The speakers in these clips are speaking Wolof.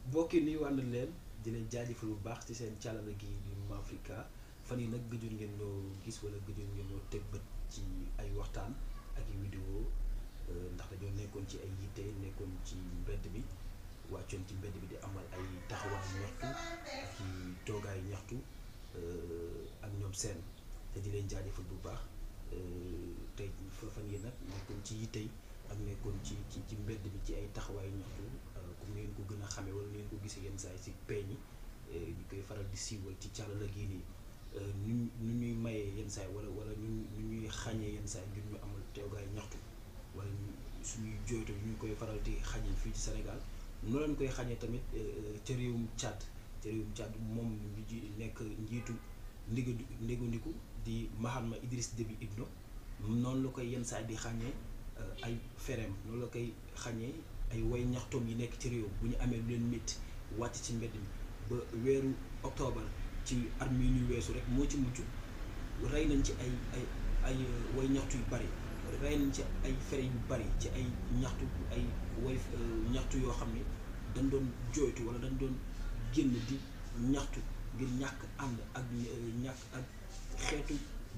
mbokk yi nuyu ànd leen di leen jaajëfal bu baax ci seen calala gi di Mafrika fan yi nag gëjoon ngeen ñoo gis wala gëjoon ngeen ñoo teg bët ci ay waxtaan ak i vidéo ndax dañoo nekkoon ci ay yitte nekkoon ci mbedd bi wàccoon ci mbedd bi di amal ay taxawaay ñaxtu ak i toogaay ñaxtu ak ñoom seen te di leen jaajëfal bu baax tey fan yi nag nekkoon ci yitte ak nekkoon ci mbedd bi ci ay taxawaay ñaxtu comme ngeen ko gën a xamee wala ngeen ko gisee yenn saa yi si peeñ yi ñu koy faral di siiwal ci càllala gii nii nu ñuy mayee yenn saa yi wala ñu ñuy xàññee yenn saa yi ngir ñu amal teewaay ñaxtu wala suñuy jooytu ñu koy faral di xàññee fii ci Sénégal noonu lañ koy xàññee tamit ca réewum Tchad moom ñu ji nekk njiitu ndégandiku di Mahatma Idriss Déby Itno noonu la koy yenn saa yi di xàññee ay fereem noonu la koy xàññee ay way ñaxtoom yi nekk ci réew bu ñu amee lu leen métti wàcc ci mbedd mi ba weeru octobre ci at mi ñu weesu rek moo ci mujj rey nañ ci ay way ñaxtu yu bari rey nañ ci ay fere yu bari ci ay ñaxtu ay way ñaxtu yoo xam ne dañ doon jooytu wala dañ doon génn di ñaxtu ngir ñàkk ànd ak ñàkk ak xeetu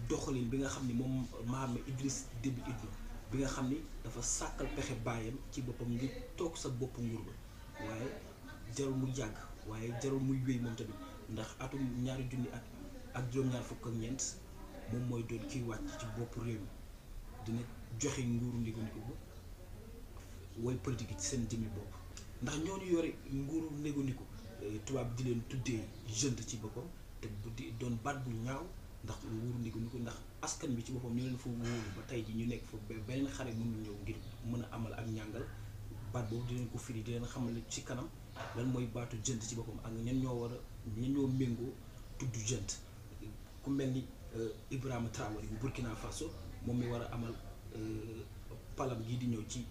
doxalin bi nga xam ni moom Mahatma Idriss Déby Itno bi nga xam ni dafa sàkkal pexe baayam ci boppam ngir toog sa bopp nguur ba waaye jarul mu yàgg waaye jarul muy wéy moom tamit ndax atum ñaari junni ak juróom-ñaar fukk ak ñeent moom mooy doon kiy wàcc ci bopp réew mi dina joxe nguuru ndégandiku ba way politique yi ci seen jëmmi bopp ndax ñooñu yore nguuru ndégandiku tubaab di leen tuddee jeune ci boppam te bu di doon baat bu ñaaw ndax nguuru ndégandiku ndax askan bi ci boppam ñu leen fa wóolu ba tey ji ñu nekk fa beneen xare mënul ñëw ngir mën a amal ak njàngal baat boobu di leen ko firi di leen xamal ci kanam lan mooy baatu jënt ci boppam ak ñan ñoo méngoo tudd jënt ku mel ni Ibrahima Traoré bu Burkina Faso moom mi war a amal palam gii di ñëw ci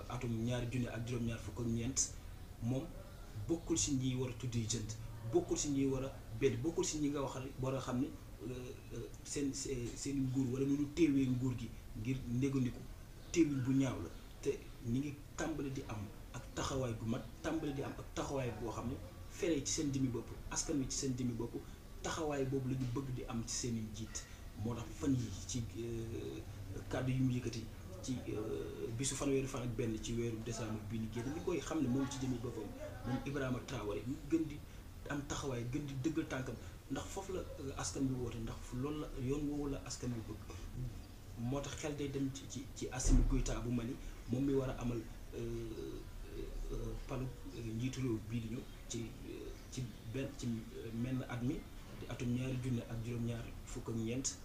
atum ñaari junni ak juróom-ñaar fukk ak ñeent moom bokkul si ñi war a tudd jënt bokkul si ñi war a bedd bokkul si ñi nga wax war a xam ne seen nguur wala nu téewee nguur gi ngir ndégandiku téewin bu ñaaw la te ñi ngi tàmbali di am ak taxawaay bu mat tàmbali di am ak taxawaay boo xam ne fere ci seen jëmmi bopp askan wi ci seen jëmmi bopp taxawaay boobu la ñu bëgg di am ci seen i njiit moo tax fan yi ci kàddu yu mu yëkkati ci bisu fanweeri fan ak benn ci weeru décembre bii ni génn ñu koy xam ne moom ci jëmmi boppam moom Ibrahima Traoré ñu gën di am taxawaay gën di dëggal tànkam ndax foofu la askan bi woote ndax loolu la yoon woowu la askan bi bëgg moo tax xel day dem ci Assimi Goïta bu Mali moom mi war a amal palu njiitu réew bii di ñëw ci menn at mi di atum ñaari junne ak juróom-ñaar fukk ak ñeent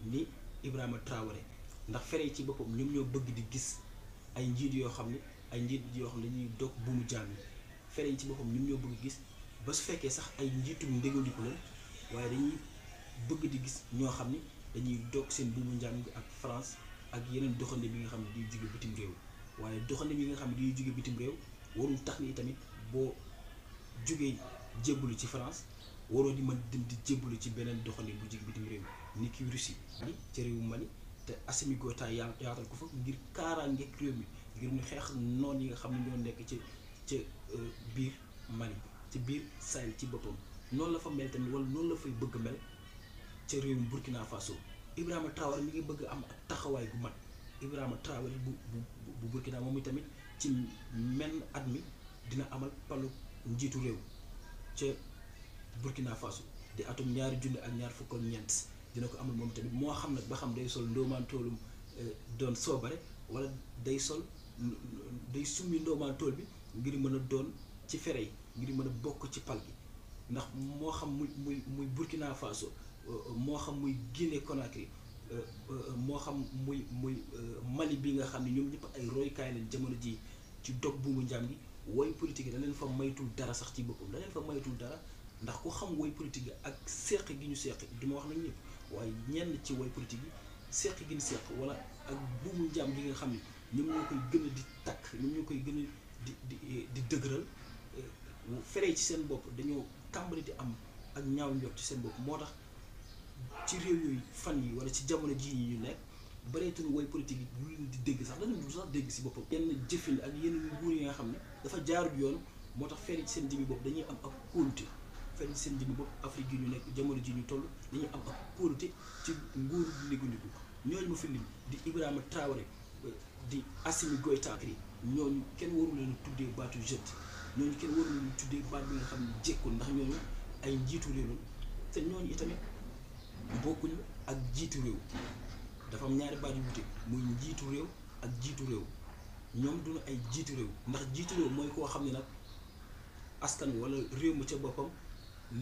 ni Ibrahima Traoré ndax fere ci boppam ñoom ñoo bëgg di gis ay njiit yoo xam ne dañuy dog buumu jaam yi fere yi ci boppam ñoom ñoo bëgg gis ba su fekkee sax ay njiitum ndégandiku la waaye dañuy bëgg di gis ñoo xam ni dañuy dog seen buumu njaam gi ak France ak yeneen doxande bi nga xam ne di jóge bitim réew waaye doxande bi nga xam ne di jóge bitim réew warul tax ni tamit boo jógee jébbalu ci France waroo di mën dem di jébbalu ci beneen doxande bu jóge bitim réew ni ki Russie ci réewu Mali te Assimi Goïta yaatal ko fa ngir kaaraangeeg réew mi ngir ñu xeex noon yi nga xam ne ñoo nekk ca biir Mali ci biir Sahel ci boppam noonu la fa mel tamit wala noonu la fay bëgg mel ca réewum Burkina Faso Ibrahima Traoré mi ngi bëgg am ak taxawaay gu mat Ibrahima Traoré bu Burkina moom itamit ci menn at mi dina amal palu njiitu réew ca Burkina Faso di atum ñaari junne ak ñaar fukk ak ñeent dina ko amal moom tamit moo xam nag ba xam day sol ndoomaantoolum doon soobare wala day summi ndoomaantool bi ngir mën a doon ci fere yi ngir mën a bokk ci pal gi ndax moo xam muy Burkina Faso moo xam muy Guinée Conakry moo xam muy Mali bi nga xam ne ñoom ñëpp ay roykaay lañ jamono ji ci dog buumu njaam gi woy politique yi da leen fa maytul dara sax ci boppam da leen fa maytul dara ndax ku xam woy politique yi ak seq gi ñu seq du ma wax nag ñëpp waaye ñenn ci woy politique yi seq gi ñu seq wala ak buumu njaam gi nga xam ne ñoom ñoo koy gën a di takk ñoom ñoo koy gën a di dëgëral fere ci seen bopp dañoo tàmbali di am ak ñaaw njort ci seen bopp moo tax ci réew yooyu fan yi wala ci jamono jii ñu nekk bareetul woy politique yi lu leen di dégg sax dañu sax dégg si boppam yenn jëfin ak yenn nguur yi nga xam ne dafa jaarul yoon moo tax fere ci seen jëmmi bopp dañuy am ak kóolute fere ci seen jëmmi bopp Afrique yi ñu nekk jamono ji ñu toll dañuy am ak kóolute ci nguuru négandiku ñooñu ma fi lim di Ibrahima Traoré di Assimi Goïta ñooñu kenn waru leen tuddee baatu jeune ñooñu kenn waru leen tuddee baat bi nga xam ne jekkul ndax ñooñu ay njiitu réew te ñooñu itamit bokkuñu ak jiitu réew dafa am ñaari baat yu wute muy njiitu réew ak jiitu réew ñoom duñu ay jiitu réew ndax jiitu réew mooy koo xam ne nag askan wala réew mi ca boppam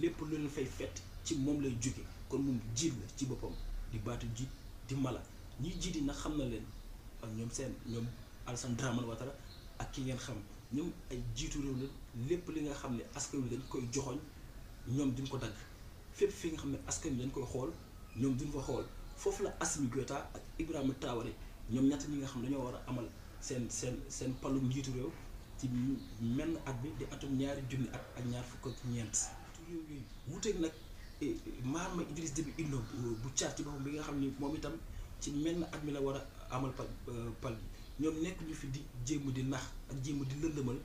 lépp lu leen fay fett ci moom lay jóge kon moom jiit la ci boppam di baatu jiit di mala ñiy jiit yi nag xam na leen ak ñoom Alassane Dramane Ouattara ak ki ngeen xam ñoom ay jiitu réew la lépp li nga xam ne askan wi dañ koy joxoñ ñoom duñ ko dagg fépp fi nga xam ne askan wi dañ koy xool ñoom duñ fa xool foofu la Assimi Goïta ak Ibrahima Traoré ñoom ñett ñi nga xam dañoo war a amal seen palum njiitu réew ci menn at bi di atum 2000 at ak ñaar fukk ak ñeent réew yooyu wuuteeg nag Mahammed Idriss Déby Itno bu Tchad ci boppam bi nga xam ni moom itam ci menn at mi la war a amal pal bi ñoom nekk ñu fi di jéem di nax ak jéem di lëndëmal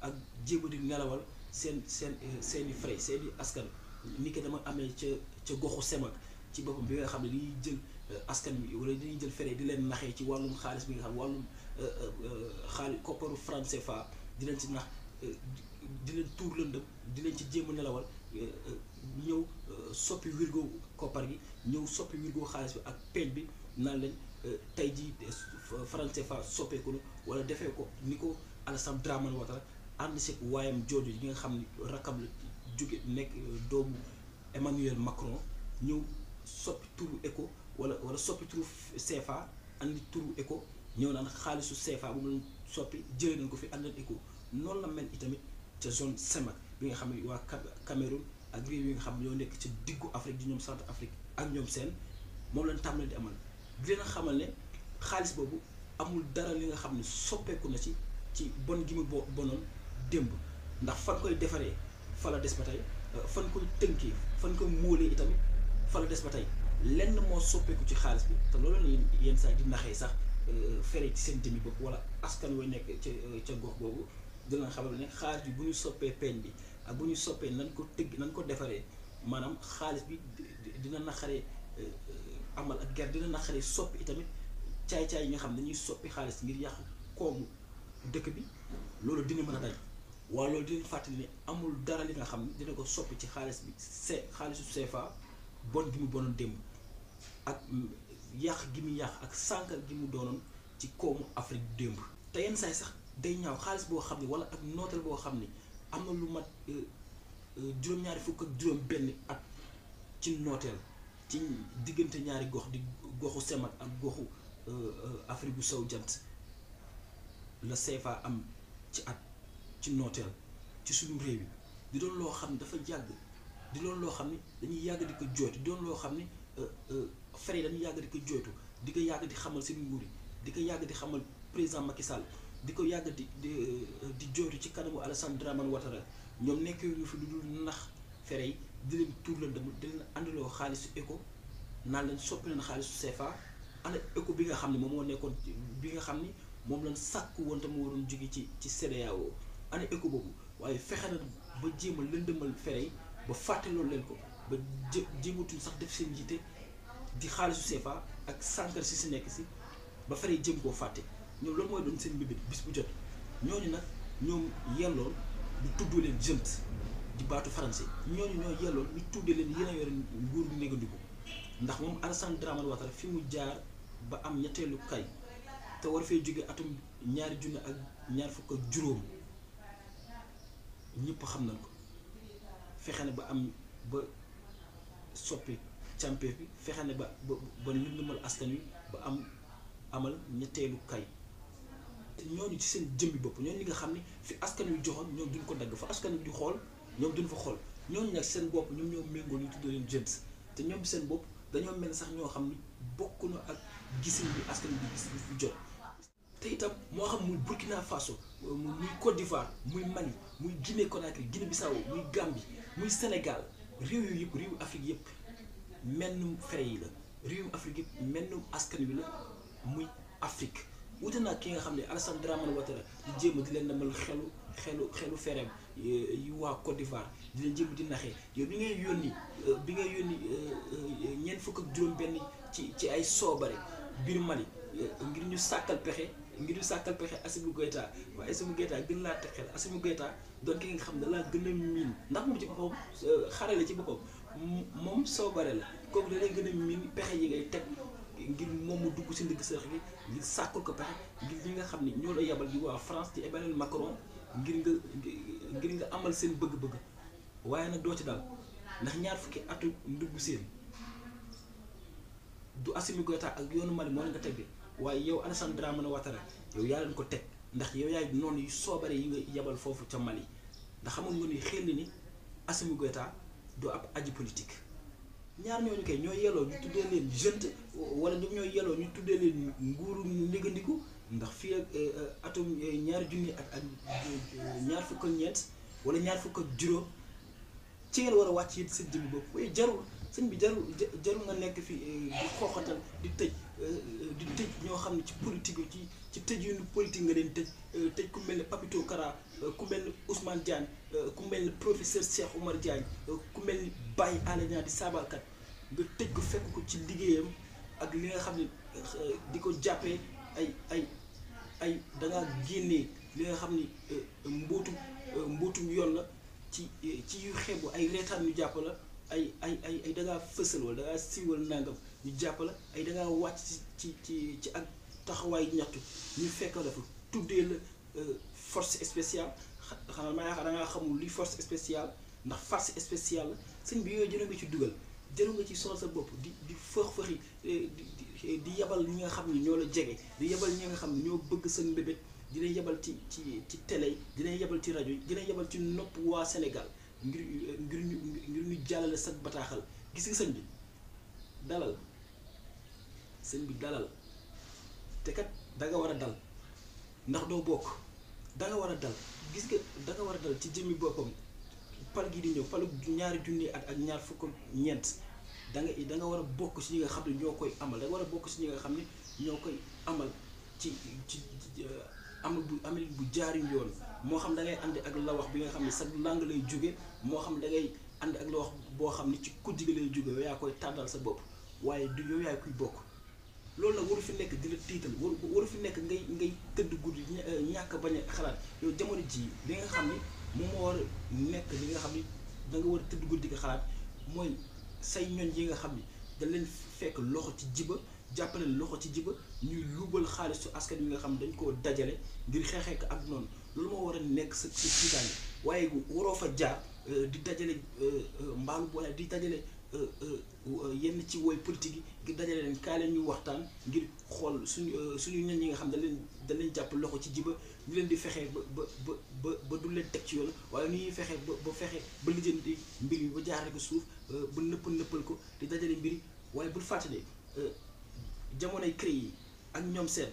ak jéem di nelawal seeni frais seeni askan ni ko dama amee ca goxu Semak ci boppam bi nga xam ne dañuy jël askan bi wala dañuy jël frais di leen naxee ci wàllum xaalis bi nga xam wàllum xaalis kopparu franc CFA di leen ci nax di leen tuur lëndëm di leen ci jéem a nelawal ñëw soppi wirgo koppar gi ñëw soppi wirgo xaalis bi ak peñ bi naan leen tey jii franc CFA soppeeku na wala defee ko ni ko Alassane Dramane Ouattara ànd si waayam jooju yi nga xam ni rakam la jóge nekk doomu Emmanuel Macron ñëw soppi turu ECO wala soppi turu CFA andi turu ECO ñëw naan xaalisu CFA bu mu leen soppi jëlee nañ ko fi ànd leen ECO noonu la mel itamit ca zone CEMAC bi nga xam ne waa Cameroun ak réew yi nga xam ne ñoo nekk ci diggu Afrique di ñoom Centre Afrique ak ñoom seen moom lañ tàmbali di amal di leen xamal ne xaalis boobu amul dara li nga xam ne soppeeku na ci bon gi mu bonoon démb ndax fan koy defaree fa la des ba tey fan koy tënkee fan koy móolee itamit fa la des ba tey lenn moo soppeeku ci xaalis bi te loolu la yenn saa di naxee sax fere ci seen jëmmi bopp wala askan way nekk ca gox boobu dina xamal ne xaalis bi bu ñu soppee peñ bi ak bu ñu soppee nan ko defaree maanaam xaalis bi dina naqaree amal ak ger dina naqaree soppi itamit caay-caay yi nga xam ne dañuy soppi xaalis ngir yàq koomu dëkk bi loolu dina mën a daj waaye loolu dinañ fàttali ne amul dara li nga xam ne dina ko soppi ci xaalis bi xaalisu CFA bon gi mu bonoon démb ak yàq gi mu yàq ak sànkal gi mu doonoon ci koomu Afrique démb te yenn saay sax day ñaaw xaalis boo xam ne wala ak nooteel boo xam ne am na lu mat juróom-ñaari fukk ak juróom-benn at ci nooteel ci diggante ñaari gox di goxu Semak ak goxu Afrique bu sow jant la CFA am ci at ci nooteel ci suñu réew yi di doon loo xam ne dafa yàgg di doon loo xam ne dañuy yàgg di ko jooytu di doon loo xam ne fere yi dañuy yàgg di ko jooytu di ko yàgg di xamal seen nguur yi di ko yàgg di xamal président Macky Sall di ko yàgg di jooytu ci kanamu Alassane Dramane Ouattara ñoom nekk ñu fi lu dul nax fere yi di leen tuur la dem di leen andiloo xaalisu ECO naan leen soppi leen xaalisu CFA ana ECO bi nga xam ne moom moo nekkoon bi nga xam ni moom lañ sàkk woon te mu waroon jóge ci CEDEAO ana ECO boobu waaye fexe na ba jéem a lëndëmal fere yi ba fàttaloo leen ko ba jéematuñ sax def seen njiite di xaalisu CFA ak sànkar si nekk si ba fere yi jëm koo fàtte ñoom loolu mooy doon seen mbébét bis bu jot ñooñu nag ñoom yelloon ñu tuddoo leen junte di baatu français ñooñu ñoo yelloon ñu tuddee leen yéen a yore nguur gu négandiku ndax moom Alassane Dramane Ouattara fi mu jaar ba am ñetteelu kay te war fee jóge atum 2000 ak ñaar fukk ak juróom ñëpp xam nañ ko fexe ne ba am ba soppi càmpeef bi fexe ne ba lëndëmal askan wi ba amal ñetteelu kay ñooñu ci seen jëmbi bopp ñooñu li nga xam ne fi askan wi joxoon ñoom duñ ko dagg fa askan wi di xool ñoom duñ fa xool ñooñu nag seen bopp ñoom ñoo méngoo ñu tuddee leen jeunes te ñoom seen bopp dañoo mel sax ñoo xam ni bokk na ak gisin bi askan wi di gis fi jot te itam moo xam muy Burkina Faso muy Côte d'Ivoire muy Mali muy Guinée Conakry Guinée Bissau muy Gambie muy Sénégal réew yu yëpp réewu Afrique yëpp mennum fere yi la réewu Afrique yëpp mennum askan wi la muy Afrique wute naa ki nga xam ne Alassane Dramane Ouattara di jéem a di leen demal xelu fereem yu waa Côte d'Ivoire di leen jéem di naxee yow bi ngay yónni ñeent fukk ak juróom-benn ci ay soobare biir Mali ngir ñu sàkkal pexe Assimi Goïta waaye Assimi Goïta gën laa texeel Assimi Goïta doon ki nga xam ne laa gën a miin ndax moom ci boppam xare la ci boppam moom soobare la kooku da lay gën a miin pexe yi ngay teg ngir moom mu dugg si ndigg sërëx gi ngir sàkkul ko pexe ngir ñi nga xam ne ñoo la yabal di waa France ci Emmanuel Macron ngir nga amal seen bëgg-bëgg waaye nag doo ci dal ndax ñaar fukki atu ndugg seen du Assimi Goïta ak yoonu Mali moo leen nga teg waaye yow Alassane Dramane Ouattara yow yaa leen ko teg ndax yow yaay noonu yu soobare yi nga yabal foofu ca Mali ndax xamoon nga ni xel ni Assimi Goïta du ab aji politique ñaar ñooñu kay ñoo yelloo ñu tuddee leen jeune wala ñoom ñoo yelloo ñu tuddee leen nguuru négandiku ndax fii ak atum ñaari junni ak ñaar fukk ak ñeent wala ñaar fukk ak juróom ci ngeen war a wàcc yéen seen jëmmi bopp waaye jarul sëñ bi jarul nga nekk fi di xooxatal di tëj ñoo xam ne ci politique ci tëj yu politique nga leen tëj ku mel ne Papito Kara ku mel ni Ousmane Diagne ku mel ni professeur Cheikh Oumar Diagne ku mel ni Baye Alé Niang di saabalkat nga tëj ko fekk ko ci liggéeyam ak li nga xam ne di ko jàppee ay dangaa génnee li nga xam ni mbootum yoon la ci yu xeebu ay reetaan ñu jàpp la ay dangaa fësal wala dangaa siiwal nangam ñu jàpp la ay dangaa wàcc ci ak taxawaay ñaxtu ñu fekk dafa tuddee la force spéciale xanaa maa yaakaar dangaa xamul li force spéciale ndax force spéciale la sëñ bi yooyu jëloon nga ci dugal jëloon nga ci sonal sa bopp di fëx-fëxi di yabal ñi nga xam ne ñoo la jege di yabal ñi nga xam ne ñoo bëgg sa mbébét di leen yabal ci télé yi di leen yabal ci rajo yi di leen yabal ci nopp waa Sénégal ngir ñu jàllale sa bataaxal gis nga sëñ bi dalal te kat danga war a dal ndax doo bokk danga war a dal gis nga danga war a dal ci jëmmi boppam pal gi di ñëw palu ñaari junni at ak ñaar fukk ñeent danga war a bokk ci ñi nga xam ne ñoo koy amal danga war a bokk ci ñi nga xam ne ñoo koy amal ci amal bu jaariñ yoon moo xam da ngay ànd ak la wax bi nga xam ne sa langue lay jóge moo xam da ngay ànd ak la wax boo xam ne ci kujj gi lay jóge yow yaa koy tànnal sa bopp waaye du yow yaay kuy bokk loolu nag waru fi nekk di la tiital waru fi nekk ngay tëdd guddi ñàkk bañ a xalaat yow jamono ji li nga xam ni moom moo war a nekk li nga xam ni da nga war a tëdd guddi ko xalaat mooy say ñoñ yi nga xam ni da leen fekk loxo ci jiba jàppale loxo ci jiba ñuy luubal xaalisu askan wi nga xam ne dañ koo dajale ngir xeexee ko ak noonu loolu moo war a nekk sa tiitaange waaye waroo fa jaar di dajale mbaalu boole di dajale yenn ci woy politique yi ngir dajale leen kaa leen ñu waxtaan ngir xool suñu ñoñ yi nga xam da leen jàpp loxo ci jiba ñu leen di fexe ba du leen teg ci yoon waaye ni ñuy fexe ba lijjanti mbir yi ba jaarale ko suuf ba nëppal ko di dajale mbir yi waaye bul fàttali jamonoy CREI yi ak ñoom seet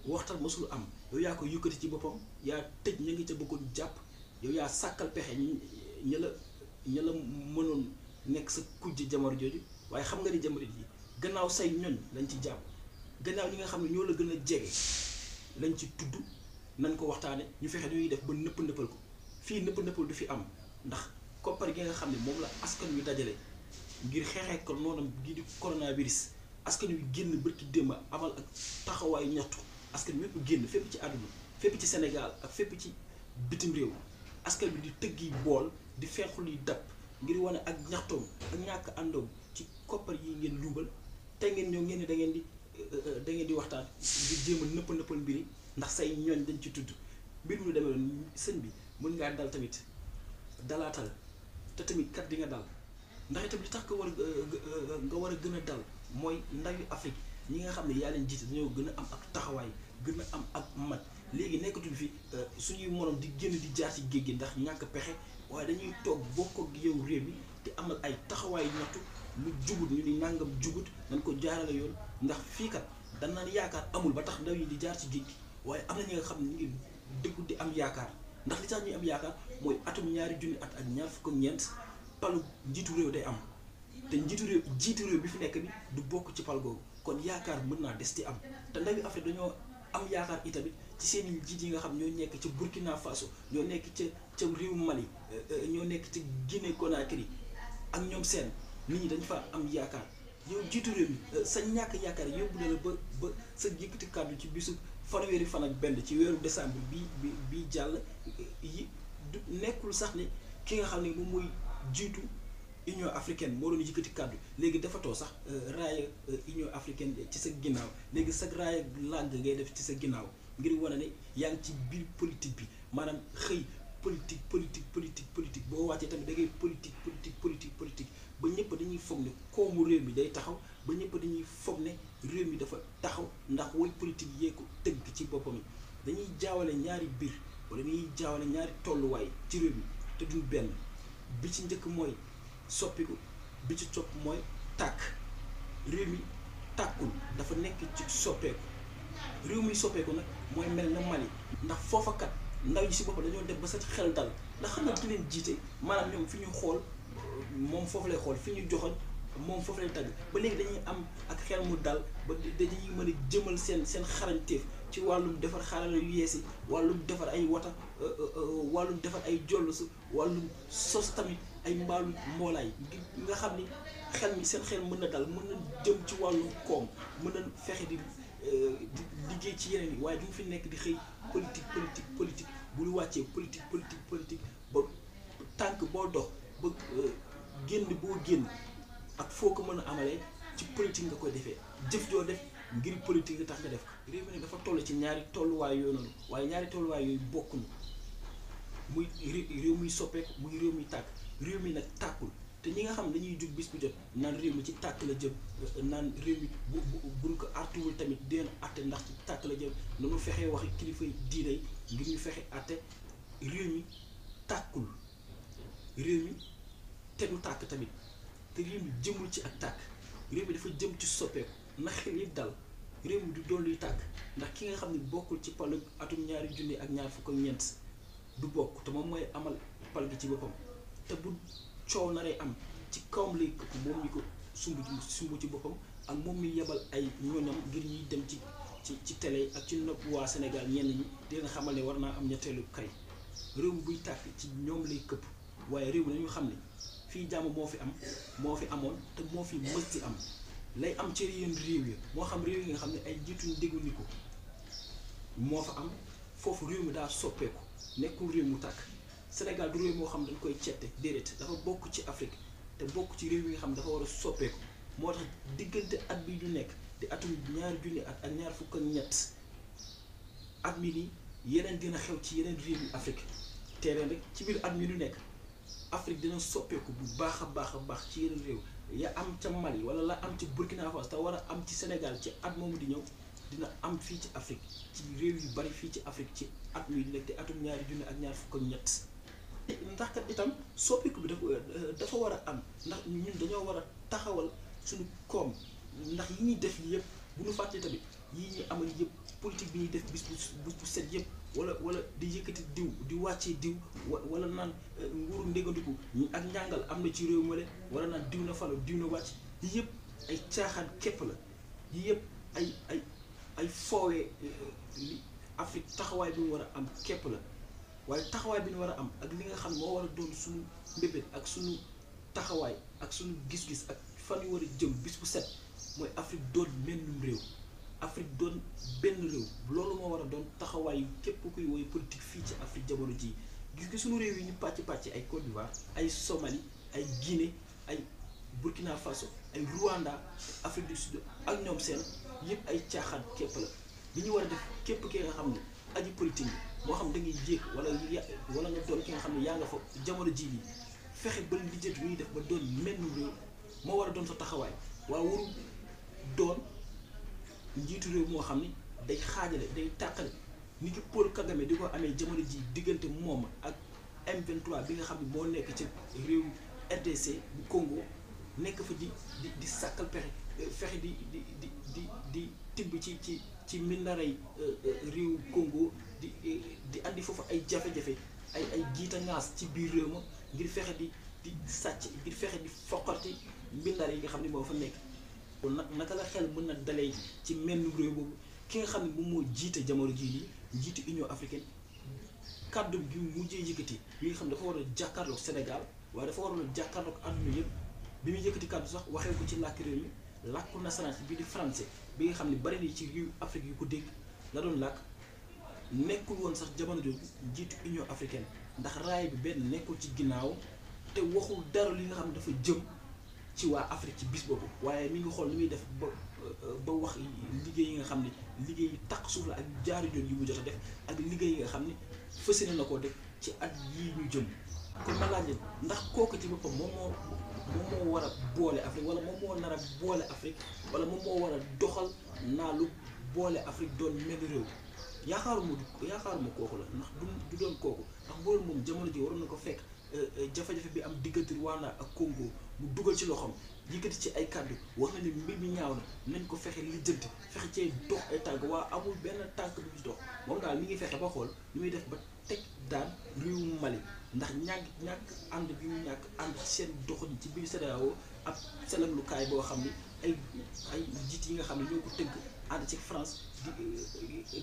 waxtaan mosul am yow yaa ko yëkkati ci boppam yaa tëj ña ngi ca bëggoon jàpp yow yaa sàkkal pexe ña la mënoon nekk sa kujj jamono jooju waaye xam nga ni jamono ji gannaaw say ñoñ lañ ci jàpp gannaaw ñi nga xam ne ñoo la gën a jege lañ ci tudd nañ ko waxtaane ñu fexe ñuy def ba nëppal ko fii nëppal du fi am ndax koppar gi nga xam ne moom la askan wi dajale ngir xeexee ko noonam gii di coronavirus askan wi génn bërki démb amal ak taxawaayu ñaxtu askan wi yépp génn fépp ci àdduna fépp ci Sénégal ak fépp ci bitim réew askan bi di tëggi bool di fenxul yi dab ngir wane ak ñaxtoom ak ñàkk àndoom ci koppar yi ngeen luubal tey ngeen ñëw ngeen ni da ngeen di waxtaan ngir jéem a nëppal mbiri ndax say ñooñ dañ ci tudd mbir mu demee noonu sëñ bi mën ngaa dal tamit dalaatal te tamit kat di nga dal ndax itam li tax nga war a gën a dal mooy ndawi Afrique ñi nga xam ne yaa leen jiite dañoo gën a am ak taxawaay gën a am ak mat léegi nekkatul fi suñuy morom di génn di jaar ci géej gi ndax ñàkk pexe waaye dañuy toog bokk ak yow réew mi te amal ay taxawaay ñaxtu lu jugut ñu ni nàngam jugut nañ ko jaarale yoon ndax fii kat dañ naan yaakaar amul ba tax ndaw yi di jaar ci géej gi waaye am na ñi nga xam ne ñu ngi dëggu di am yaakaar ndax li tax ñuy am yaakaar mooy atum ñaari junni at ak ñaar fukk ak ñeent palu njiitu réew day am te jiitu réew bi fi nekk bi du bokk ci pal googu kon yaakaar mën naa des di am te ndawi Afrique dañoo am yaakaar itamit ci seen i njiit yi nga xam ñoo nekk ca Burkina Faso ñoo nekk ca réew Mali ñoo nekk ca Guinée Conakry ak ñoom seen nit ñi dañ fa am yaakaar yow jiitu réew mi sa ñàkk yaakaar yóbbu na la ba sa yëkkati kàddu ci bisu fanweeri fan ak benn ci weeru décembre bi jàll yi du nekkul sax ne ki nga xam ne moom mooy jiitu Union africaine moo doon yëkkati kàddu léegi dafatoo sax raaya Union africaine ci sa ginnaaw léegi sa raaya làng ngay def ci sa ginnaaw ngir wane ne yaa ngi ci biir politique bi maanaam xëy politique boo wàccee tamit da ngay politique ba ñëpp dañuy foog ne koomu réew mi day taxaw ba ñëpp dañuy foog ne réew mi dafa taxaw ndax woy politique yee ko tënk ci boppam yi dañuy jaawale ñaari biir wala dañuy jaawale ñaari tolluwaay ci réew mi te duñ benn bi ci njëkk mooy soppiku bi ci topp mooy tàkk réew mi tàkkul dafa nekk ci soppeeku réew mi soppeeku nag mooy mel na Mali ndax foofa kat ndaw yi si boppam dañoo def ba sa xel dal ndax xam nga ki leen jiite maanaam ñoom fi ñu xool moom foofu lay xool fi ñu joxoon moom foofu lay tagg ba léegi dañuy am ak xel mu dal ba dañuy mën a jëmal seen xarañteef ci wàllum defar xarala yu yeesi wàllum defar ay wata wàllum defar ay jollusu wàllum sos tamit ay mbaalu mboolaay nga xam ni xel mi seen xel mën na dal mën na jëm ci wàllum koom mën na fexe di liggéey ci yeneen yi waaye duñ fi nekk di xëy politique bu ñu wàccee politique ba tànk boo dox ba génn boo génn ak foo ko mën a amalee ci politique nga koy defee jëf joo def ngir politique nga tax nga def ko réew mi ne dafa toll ci ñaari tolluwaay yooyu noonu waaye ñaari tolluwaay yooyu bokkuñu muy réew muy soppeeku muy réew muy tàkk réew mi nag tàkkul te ñi nga xam dañuy jug bis bu jot naan réew mi ci tàkk la jëm naan réew mi buñ ko artuwul tamit deen atte ndax ci tàkk la jëm nanu fexee waxi kilifa diine yi ngir ñu fexe atte réew mi tàkkul réew mi te du tàkk tamit te réew mi jëmul ci ak tàkk réew mi dafa jëm ci soppeeku na xel yi dal réew mi du doon luy tàkk ndax ki nga xam ne bokkul ci palu atum 2024 du bokk te moom mooy amal pal gi ci boppam te bu coow naree am ci kawam lay këpp moom ñi ko sumb ci boppam ak moom mi yebal ay ñoñam ngir ñuy dem ci télé ak ci nopp waa Sénégal ñenn ñi dina xamal ne war naa am ñetteelu kay réew mi buy tàkk ci ñoom lay këpp waaye réew mi nañu xam ne fii jàmm moo fi amoon te moo fi mës di am lay am ci yenn réew yi moo xam réew yi nga xam ne ay jiituñ déggu ni ko moo fa am foofu réew mi daa soppeeku nekkul réew mu tàkk Sénégal du réew moo xam dañ koy cette déedéet dafa bokk ci Afrique te bokk ci réew yi nga xam dafa war a soppeeku moo tax diggante at bi ñu nekk di atum 2000 at ak 2023 at mi nii yeneen dina xew ci yeneen réew yi Afrique te ren rek ci biir at mi ñu nekk Afrique dina soppeeku bu baax a baax ci yeneen réew ya am ca Mali wala la am ci Burkina Faso te war a am ci Sénégal ci at moomu di ñëw dina am fii ci Afrique ci réew yu bari fii ci Afrique ci at mi nekk te atum 2023 ndax kat itam soppiku bi dafa war a am ndax ñun dañoo war a taxawal suñu koom ndax yi ñuy def li yëpp bu ñu fàttee tamit yii ñuy amal yëpp politique bi ñuy def bis bu set yëpp wala di yëkkati diw di wàccee diw wala naan nguuru ndégandiku ak njàngal am na ci réew male wala naan diw na falo diw na wàcc yi yëpp ay caaxaan képp la yi yëpp ay foowee li Afrique taxawaay bi ñu war a am képp la waaye taxawaay bi ñu war a am ak li nga xam moo war a doon suñu mbébét ak suñu taxawaay ak suñu gis-gis ak fan yu war a jëm bis bu set mooy Afrique doon mennum réew Afrique doon benn réew loolu moo war a doon taxawaay képp kuy woy politique fii ci Afrique jamono ji gis nga suñu réew yi ñu pàcc ay Côte d'Ivoire ay Somalie ay Guinée ay Burkina Faso ay Rwanda Afrique du Sud ak ñoom seen yëpp ay caaxaan képp la li ñu war a def képp ki nga xam ne aji politique moo xam da ngay jéeg wala nga doon ki nga xam ne yaa nga fa jamono ji nii fexe ba lijjanti lu ñuy def ba doon menn réew moo war a doon sa taxawaay waaye waru doon njiitu réew moo xam ni day xaajale day tàqale ni ki Paul Kagame di ko amee jamono ji diggante moom ak M23 bi nga xam ne moo nekk ci réew RDC bu Congo nekk fa di sàkkal pexe fexe di tibb ci mindaray réew Congo di andi foofu ay jafe-jafe ay jiita ngaas ci biir réew ma ngir fexe di sàcc ngir fexe di foqarti mbindar yi nga xam ne moo fa nekk kon nag naka la xel mën na dalee ci menn réew boobu ki nga xam ne moom moo jiite jamono jii nii njiitu Union africaine kàddu gi mujjee yëkkati bi nga xam ne dafa war a jàkkaarloog Sénégal waaye dafa waroon a jàkkaarloog àdduna yëpp bi muy yëkkati kàddu sax waxee ko ci làkk réew mi làkku nasaraan bii di français bi nga xam ne bari na ci réew Afrique yu ko dégg la doon làkk nekkul woon sax jamono jooju njiitu Union africaine ndax raay bi benn nekkul ci ginnaaw te waxul dara li nga xam ne dafa jëm ci waa Afrique ci bis boobu waaye mi ngi xool li muy def ba wax liggéey yi nga xam ne liggéey yi taq suuf la ak jaari joon yi mu jot a def ak liggéey yi nga xam ne fas yéene na koo def ci at yii ñu jëm. kon ma laaj leen ndax kooku ci boppam moom moo war a boole Afrique wala moom moo nar a boole Afrique wala moom moo war a doxal naalu boole Afrique doon mel réew yaakaaruma kooku la ndax du doon kooku ndax boole moom jamono ji waroon na ko fekk jafe-jafe bi am diggante Rwanda ak Congo mu dugal ci loxoom yëkkati ci ay kàddu wax na ni mbir mi ñaaw na nañ ko fexe lijjanti fexe cee dox ay tànk waa amul benn tànk bu ci dox moom daal mi ngi fexe ba xool li muy def ba teg daan réewu Mali ndax ñàkk ànd bi mu ñàkk ànd seen doxalin ci biir CEDEAO ab selaglukaay boo xam ni ay jiit yi nga xam ne ñoo ko tënk ànd ci France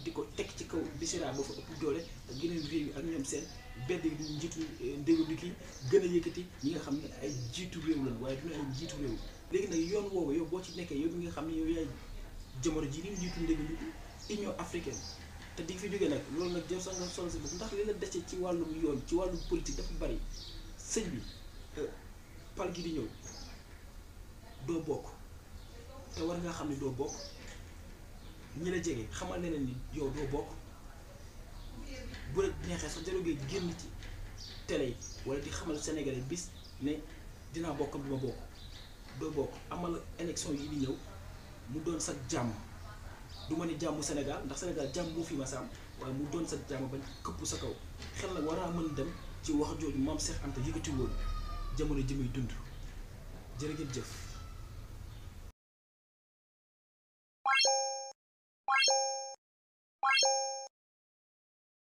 di ko teg ci kaw Missirah ba fa ëpp doole ak yeneen réew yi ak ñoom seen bedd di njiitu ndégu di kii gën a yëkkati ñi nga xam ne ay jiitu réew lañ waaye duñu ay jiitu réew léegi nag yoon woowu yow boo ci nekkee yow mi nga xam ne yow yaay jamono ji ni njiitu ndégu di Union africaine te di fi jógee nag loolu nag jël sax nga sol si bopp ndax li la dese ci wàllum yoon ci wàllum politique dafa bari sëñ bi pal gi di ñëw doo bokk te war ngaa xam ne doo bokk ñi la jege xamal ne ni yow doo bokk bu la neexee sax jarul ngay génn ci télé yi wala di xamal Sénégalais bis ne dinaa bokkam du ma bokk doo bokk amal élection yi di ñëw mu doon sa jàmm du ma ni jàmmu Sénégal ndax Sénégal jàmm moo fi ma saam waaye mu doon sa jàmm bañ këpp sa kaw xel nag war naa mën dem ci wax jooju maam Cheikh Anta yëkkati woon jamono ji muy dund jërë ngeen jëf.